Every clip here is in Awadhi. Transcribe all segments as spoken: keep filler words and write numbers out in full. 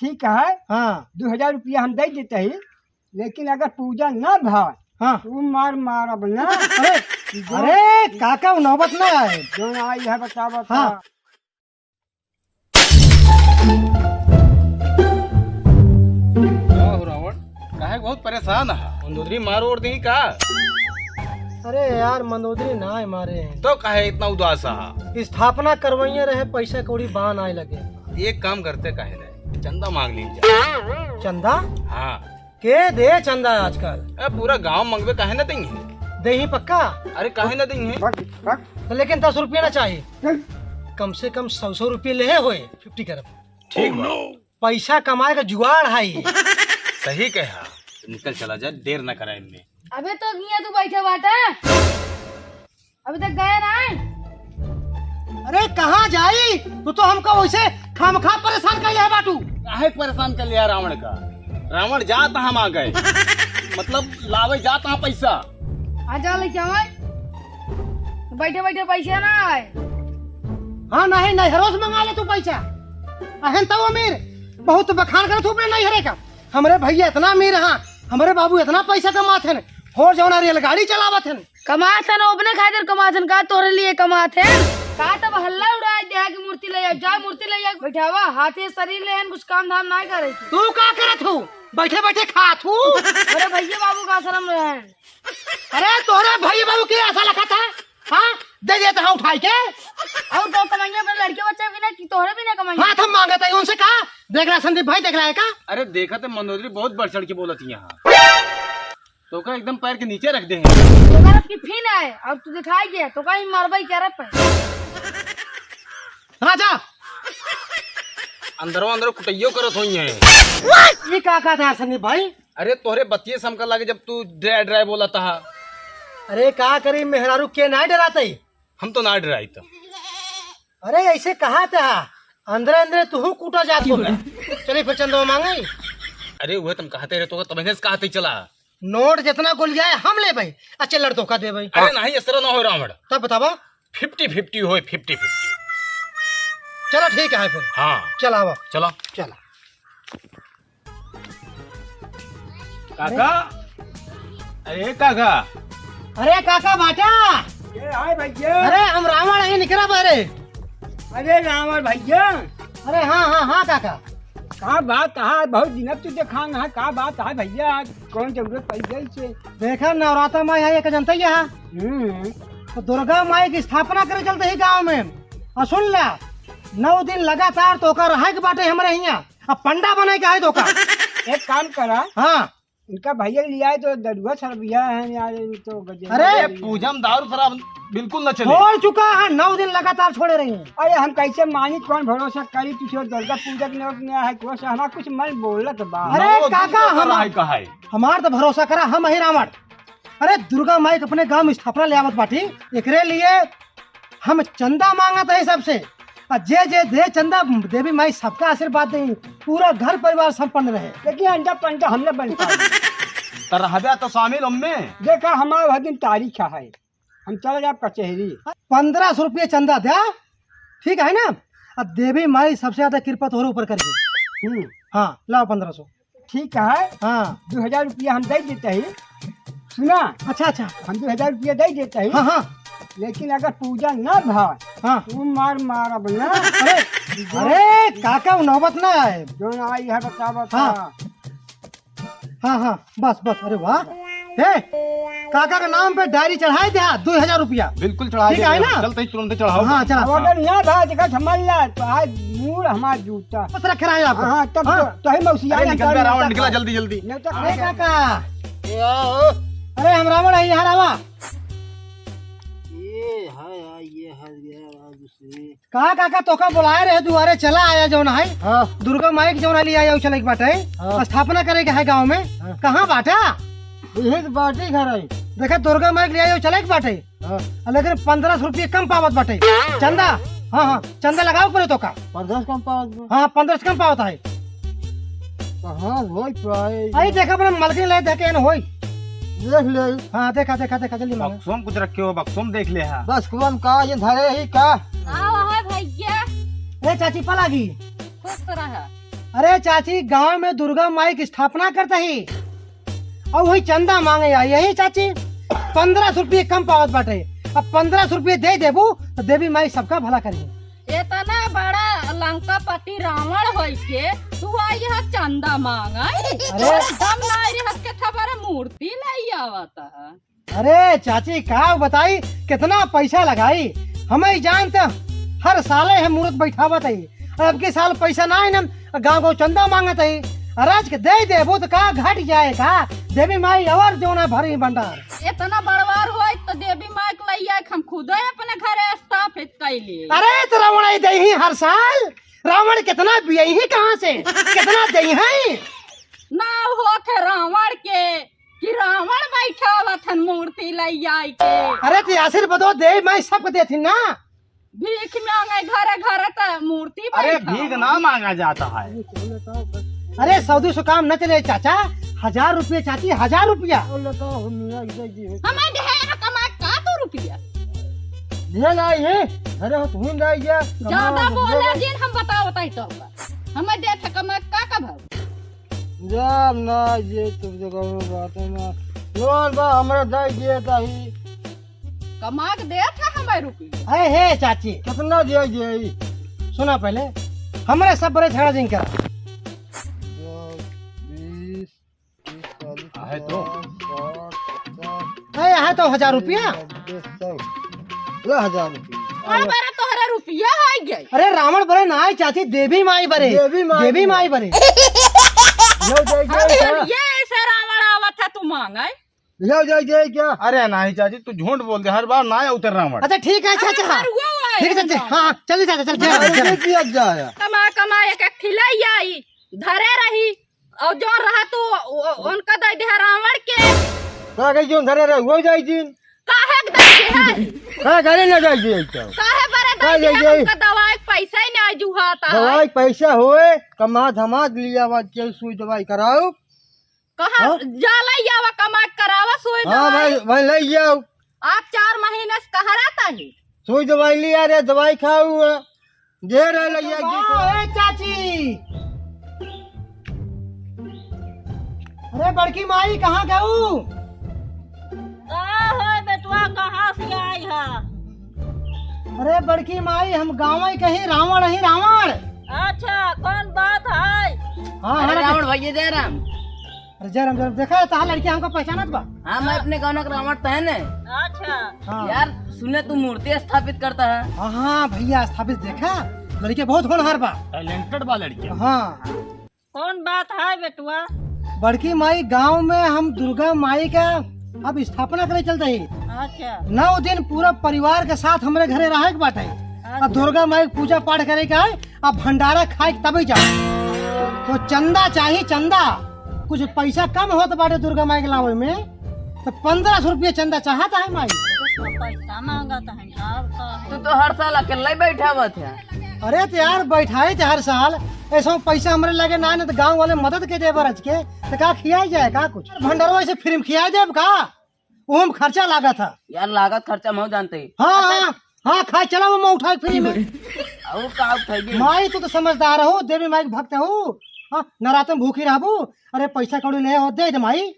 ठीक है, हाँ। दो हजार रुपया हम दे देते ही, लेकिन अगर पूजा ना भा, हाँ। तू मार मारब ना। अरे, जो अरे, काका, वो नौबत ना आए। जो ना आई है, बतावा हाँ। का। का हो रावण, काहे बहुत परेशान है? मंदोदरी मार ओर दी का? अरे यार, मंदोदरी ना मारे हैं। तो काहे इतना उदास है? स्थापना करवाइए रहे, पैसा कौड़ी बान आए लगे। एक काम करते, काहे नहीं, चंदा मांग लीन जा। चंदा? हाँ। के दे चंदा आजकल? ए, पूरा गांव मंगबे, काहे न देंगे? देही पक्का? अरे, काहे न देंगे? तो लेकिन दस रुपया ना चाहिए, कम से कम सौ सौ रुपये ले होए, फिफ्टी करब। ठीक बा। पैसा कमाए का जुगाड़ है ये। सही कहा, निकल चला जा, देर ना कराए इनमें। अबे तो हियाँ तू बैठे बाटा, अभी तक गए ना है। अरे कहाँ जाई? तू तो हमका वैसे खामखा परेशान कइले है बाटू। काहे परेशान कर लिया रावण का? रावण जात हम आ गए, मतलब लावे जात हम पैसा। आ जा ले क्या है? बैठे बैठे पैसा ना आए। हाँ नहीं, नैहरों से मंगा ले तू पैसा। अहन तो अमीर, बहुत बखान करत हूँ अपने नैहरे का। हमरे भैया इतना अमीर हाँ, हमरे बाबू इतना पैसा कमात हैं, हो जौना रेलगाड़ी चलावत हैं। कमात हन, अपने खातिर कमात हन, का तोरे लिए कमात हन? का तब हल्ला उड़ाए दे कि मूर्ति ले आओ, जा मूर्ति ले आओ, बैठावा, हाथे शरीर ले हन, कुछ काम धाम ना करे के। तू का करत हूँ? बैठे बैठे खात हूँ। अरे भैया बाबू का शर्म रहे। अरे तोरे भैया बाबू के ऐसा लखा था? हाँ? दे देता हूँ उठाई के। और तो कमाइए अपने लड़के बच्चे भी ना कि तोहरे भी ना कमाइए। हाथ हम मांगत है उनसे का? देख रहा संदीप भाई, देख रहा है का? अरे देखा तो मंदोदरी बहुत बढ़ चढ़ के बोलत ही यहाँ। तोका एकदम पैर के नीचे रख दे हैं। तोका रख के फिन आए और तू दिखाई गया, तोका ही मारबई क्या रे पे। राजा। अंदरो अंदरो कुटैयो करत होई हैं। ये का कहत है संदीप भाई? अरे तोहरे बतिये से हमका लागे जब तू ड्राय ड्राय बोलत हा। अरे का करी मेहरारू के ना डरात ही? हम तो ना डराई तो। अरे ऐसे कहत हा, अंदरे अंदरे तुहू कूटा जात हो। चली फिर चंदवा मांगे। अरे वह तुम कहते रहे तो तब से कहते चला। नोट जितना गोलियाए हम लेबे, आ चिल्लर तोका देबे। अरे नहीं, इस तरह ना हो रावण। तब बतावा। फिफ्टी फिफ्टी होए, फिफ्टी फिफ्टी। चला ठीक है फिर। हाँ। चला आवा। चला। चला। काका, अरे काका। अरे काका बाटा। ए, हाय भैया। अरे हम रावण ही निकरा बारे। अरे रावण भैया। अरे हाँ, हाँ, हाँ काका। का बात है, बहुत दिन अब तू देखा ना, का बात है भैया, आज कौन जरूरत पड़ गई से? देखा नवराता माई है, एक जनता ही है। हम्म। तो दुर्गा माई की स्थापना करे चलते ही गांव में। और सुन ला, नौ दिन लगातार तोका रहे के बाटे हमरे हियाँ। अब पंडा बने के है तोका। एक काम करा। हाँ। इनका भैया के लियाए तो दरुआ सरबिया है यार, ये तो गजब अरे, है। पूजा में दारू शराब बिल्कुल न चले। हो चुका है, नौ दिन लगातार छोड़े रही हैं। अरे हम कैसे मानी, कौन भरोसा करी? तुझे दुर्गा पूजा के नोट में है, कौन सा हमारा कुछ मन बोलत बा। अरे नौ दिन काका, तो हम कराए का है। हमार तो भरोसा करा, हम ही रावण। अरे दुर्गा माई के अपने गांव में स्थापना ले आवत बाटी, एकरे लिए हम चंदा मांगत है सबसे। आ जे जे दे चंदा, देवी माई सबका आशीर्वाद दे, पूरा घर परिवार संपन्न रहे। लेकिन अंडा पंडा हम न बन पाए। तो रहबे तो शामिल हमने। देखा हमारे वह दिन तारीख है, हम चले जाब कचहरी। पन्द्रह सौ रुपये चंदा द्या, ठीक है ना? अब देवी माई सबसे ज्यादा कृपा तोहरे ऊपर करिहैं। हम्म। हाँ, लाओ पन्द्रह सौ। ठीक है। हाँ। दो हजार रुपया हम दे देते ही। सुना? अच्छा, अच्छा। हम दो हजार रुपया दे देते ही। हाँ, हाँ। लेकिन अगर पूजा ना भा, हाँ। तू मार मारब ना। अरे, अरे, काका, वो नौबत ना आए। जो ना आई है, बतावत हाँ। हाँ। हाँ, हाँ, बस, बस, अरे वाह। हे, काका के नाम पे डायरी चढ़ाए द्या, दो हजार रुपया। बिल्कुल चढ़ाए ठीक है ना? चलते ही तुरंत चढ़ाओ। हाँ, चढ़ा। अब अगर यहाँ रहा, देखा, समझ ला, तो आज मूड हमार जूता। बस रखे रहे आप। हाँ, तब हाँ। तो, तो ही मौसी अरे, आया, निकल अंदर बे, रावण, आता निकला, था। जल्दी, जल्दी। नहीं तो अरे, काका। अरे, हम रावण है, यहाँ आवा। ये है, ये है, ये है, दूसरी। का काका, तोका बुलाए रहे दुआरे, चला आया जौन है। हाँ। दुर्गा माई के जौन है, ले आया, चले के बाटे। हाँ। स्थापना करे के है गाँव में। हाँ। कहाँ बाटा? इहे तो बाटे घर है। देखा, दुर्गा माई के ले आया, चले के बाटे। हाँ। आ, लेकिन पन्द्रह सौ रुपये कम पावत बाटे। चंदा, हाँ, हाँ, चंदा लगाओ पड़े तोका। पन्द्रह सौ कम पावत बा? हाँ, पन्द्रह सौ कम पावत है। कहाँ होई पाए? अरे देखा, अपने मलकिन ले देखे न होई। देख ले। हाँ, देखा, देखा, देखा, जल्दी मांगा। बक्सों में कुछ रखे हो, बक्सों में देख ले, हाँ। बक्सों में का, ये धरे ही का? आओ, है भैया। ए चाची, पलागी। खुश रहा। अरे चाची, गाँव में दुर्गा माई की स्थापना करत ही, अउ वही चंदा माँगे आई ही चाची, पन्द्रह सौ रुपये कम पावत बाटे। अब पन्द्रह सौ रुपये दे देबू तो देवी माई सबका भला करी। एतना बड़ा लंकापति रावण होइके तू आई ह चंदा माँगे? अरे। दम नाहीं रहत के थबरा मूर्ति लइ आवत ह। अरे चाची, का बताई, कितना पैसा लगाई, हमइ जानत हर साले हम मूरत बैठावत ही। अब की साल पैसा नाहीं न, गाँव को चंदा माँगत ही। अरे आज के दे देबो तो का घट जाए का? देवी माई अउर जौन है भरी भंडार। एतना बड़वार होई तो देवी माई के लइया के हम खुदे अपने घरे स्थापित कइली। अरे तो रावण ही देही हर साल, रावण कितना बियही कहाँ से, कितना देही? ना होखे रावण के कि रावण बैठावत हन मूर्ति लइ आई के। अरे ते आशीर्वादो देवी माई सबको देथिन ना। भीख माँगे घरे घरे त मूर्ति अरे बैठावत। भीख ना माँगा जाता है। अरे सौ दो सौ काम न चले चाचा, हजार रुपये चाची, हजार रुपया। हमें ढेर कमा का दो रुपया। ढेर ना ये, अरे हो तुम ना ये। ज्यादा बोले जिन हम बतावत ही तो। हमें दे थे कमा का का भाव। जा ना ये तो जगह में बात है ना। लोन बा हमरा दे दिए ताही। कमा के दे था हमें रुपया। अरे हे चाची। कितना दिया जाई? सुना पहले, हमरे सब बड़े झगड़ा जिन करा। दस, बीस, तीस, चालीस, आहे तो। पचास, साठ, सत्तर, अरे आहे तो हजार रुपया। नब्बे, सौ। ला हजार रुपया। अरे बड़ा तोहरा रुपया आ गया। अरे रावण बड़े ना आए चाची, देवी माई बड़े। देवी माई देवी बड़े। माई बड़े। लो दे अब गया। बोलिए ऐसे रावण आवत है तू माँगे। ले जाए, जाए क्या? अरे नहीं चाची, तू झूठ बोल दे, हर बार ना उतर रावण। अच्छा ठीक है चाचा, हाँ। ठीक है चाचा, हाँ, हाँ, चलिए चाचा, चल, चल, अरे चल। ये किया जाए? कमा कमा एक एक खिलाई आई, धरे रही, और जो रहा तू ओ-, उनका दे दे रावण के। का कही जो धरे रहे, हो जाए दिन। काहे के दे दे है? का घरे ना जाए दिन तो। काहे बरे का दे दे जाए? हमका दवाई के पैसा ही नहीं जुहाता है। दवाई के पैसा होए, कमा धमा लिया बात के सुई दवाई कराओ। कहाँ हाँ? जाला यावा कमा के करावा सोई हाँ दवाई। भाई, भाई ले जाओ। आप चार महीने से कहाँ रहता है? सोई दवाई लिया रे, दवाई खाऊ। दे रहे ले जाओ वाह, ए चाची। अरे बड़की माई कहाँ गऊ? का है बेटवा, कहाँ से आई है? अरे बड़की माई, हम गाँव ही कहीं रावण ही रावण। अच्छा, कौन बात है? हाँ, अरे हाँ, रावण भैया जय राम। अरे जय राम, जय राम। देखा है, तहार लड़किया हमका पहचानत बा। हाँ, मैं अपने गाँव का रावण तहन है। अच्छा। हाँ। यार, सुने तू मूर्ति स्थापित करता है। हाँ, हाँ, भैया स्थापित देखा, लड़किया बहुत होनहार बा। Talented बा लड़किया। हाँ। कौन बात है बेटुआ? बड़की माई, गाँव में हम दुर्गा माई का अब स्थापना करे चलते ही। अच्छा। नौ दिन पूरा परिवार के साथ हमरे घरे रहे के बाटे। अच्छा। अब दुर्गा माई के पूजा पाठ करे के है, अब भंडारा खाए के तबे जाओ। तो चंदा चाही, चंदा। कुछ पैसा कम होत बाटे दुर्गा माई के लावे में, तो पन्द्रह सौ रुपया चंदा चाहत है माई। तो पैसा मांगत है, और का है? तू तो हर साल अकेले ही बैठावत है। अरे तो यार, बैठाई थे हर साल, ऐसा पैसा हमरे लगे ना, ना तो गाँव वाले मदद के देबर अच के, तो का खियाई जाए का कुछ? भंडारो ऐसे फ्री में खियाई देब का? ओहम खर्चा लागत है। यार, लागत खर्चा महू जानते ही। हाँ, अच्छा। हाँ, हाँ, खाए चला वो मैं उठाए फ्री में। और का उठाएगी? माई, तू तो समझदार हो, देवी माई के भक्त हो। हाँ, नवरात्र में भूखी रहबू, अरे पैसा कौड़ी ले हो, दे दे माई।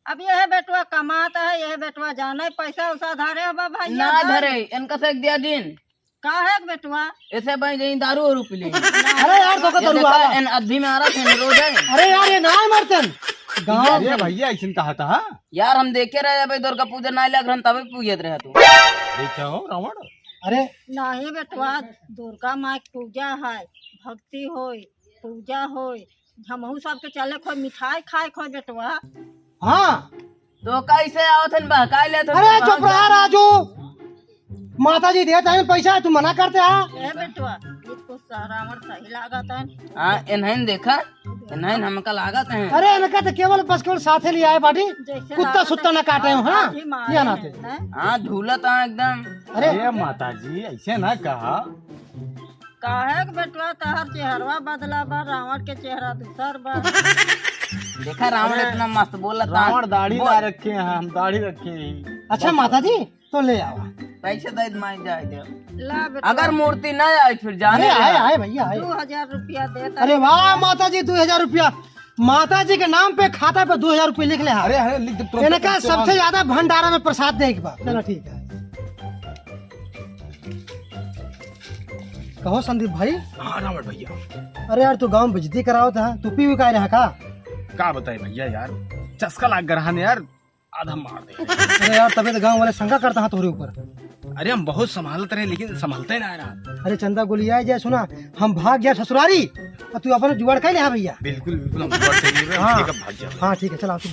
अब यह बेटवा कमात है, यह बेटवा जाने पैसा उसा धरे हो बा भैया ना धन। धरे, इनका से एक दिया दिन। काहे के बेटवा? ऐसे भाई जहीं दारू और पी ले। अरे यार, तो का ये दारू देखा, आला? इन अद्धी में आ रहा था, रोज है। अरे यार, ये ना मरतन। गाँव ये भैया ऐसन कहा था, हाँ? यार, हम देखे रहे भाई, दुर्गा पूजा ना लग रहन, तबे पूजत रहे तू। देखा हो रावण? अरे नहीं बेटवा, दुर्गा माई के पूजा है, भक्ति होई, पूजा होई, हमहू सबके चले खोई, मिठाई खाए खोई बेटवा। हाँ। तो कैसे आवत हन बहकाए लेत हन अरे तू चुप रहा राजू, माता जी देत हन पैसा, तू मना करते हा। ए बेटवा, ये तो सा-, रावण सही लागत है। हाँ, इन्हन देखा, इन्हन हमका लागत है। अरे इनका तो केवल बस केवल साथे ले आए बाटी, जैसे कुत्ता लागत सुत्ता है। ना काटे हो, हाँ? आजी मारे या नाते। हैं? हाँ, झूलत है एकदम। अरे। अरे माता जी, ऐसे ना कहा। काहे के बेटवा तहर चेहरवा बदला बा, रावण के चेहरा दूसर बा। देखा रावण अरे, इतना मस्त बोलत रावण दाढ़ी बोल। ना रखे हैं, हम दाढ़ी रखे हैं। अच्छा माता जी, तो ले आवा। पैसे दे दे, मैं जाए दे। ला बेटा। अगर मूर्ति ना आए फिर जाने अरे दे। आए, आए भैया, आए। दो हजार रुपया दे दे। अरे वाह माता जी, दो हजार रुपया। माता जी के नाम पे खाता पे दो हजार रुपया लिख ले। अरे, अरे, लिख दे तुरंत, इनका तुरंत। सबसे ज्यादा भंडारा में प्रसाद देख बा। चलो ठीक है। कहो संदीप भाई। हाँ रावण भैया। अरे यार, तू गाँव में बेइज्जती करावत है, तू पी वी का रहा का? का बताई भैया यार, चस्का लाग गया रहा ने यार, आधा मार दे। अरे यार, तबे तो गाँव वाले शंका करता है तोहरे ऊपर। अरे हम बहुत संभालत रहे लेकिन संभलते ना रहा। अरे चंदा गोलिया जाए, सुना, हम भाग जाए ससुरारी, और तू अपन जुगाड़ कर ले। हाँ भैया। बिल्कुल बिल्कुल, हम जुगाड़ कर लेबे, हम हाँ। ठीक है, भाग जाए। हाँ ठीक है, चला तू।